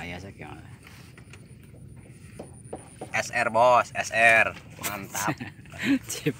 Aya sakieu. SR bos, SR. Mantap. Cip.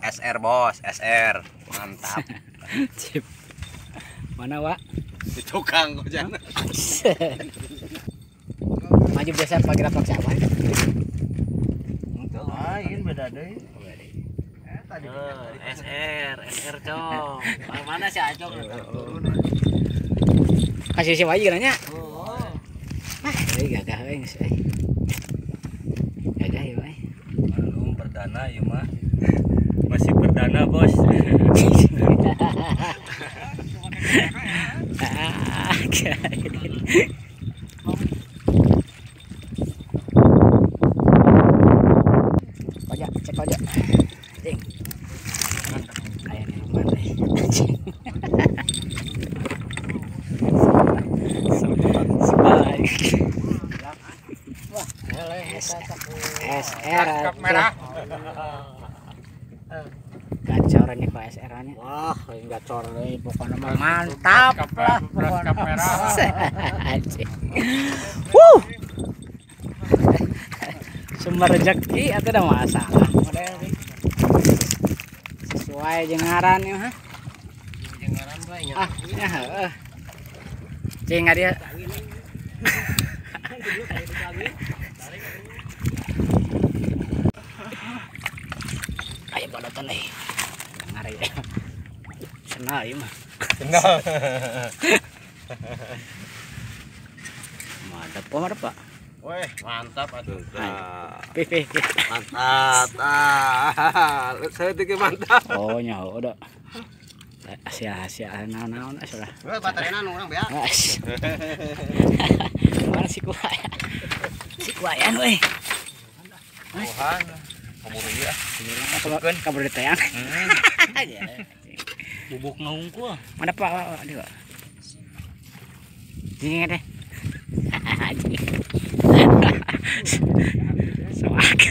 SR bos, SR. Mantap. Cip. Mana, Wak? Di tukang kok jangan. Maju biasa pagi rapak siapa? Lain beda deui. Tadi SR, SR cong. Mana si Acong? Kasih siapa aja nanya. Oh. Ah, euy gagah euy geus euy. Gagah ieu euy. Belum perdana ieu mah. Masih perdana, bos. Kojak, cek kojak. Ding. Kayak di rumah deh. SR merah. Gacor ini kok SR-nya. Wah, ini gacor nih pokoknya mantap lah pokoknya. Wuh. Sumber rezeki atau ada masalah model sesuai jeung ngaran ieu ha. Jeung ngaran bae nya. Ah, nya heueuh. Cing dia. Ayo balotan euy. Ngare. Senal ieu mah. Senal. Mantap, mantap, Pak. Weh, mantap atuh. Pih, pih. Mantap. Ah, saya tiga mantap. Oh, nya udah. Asia-asia naon-naon sudah. Weh, bateraina nu urang beak. Mana si kuaya? Si kuayan euy. Tuhan, kabur ieu. Kabur diteang. Bubuk ngungkul. Mana Pak? Aduh. Ini deh. Soak.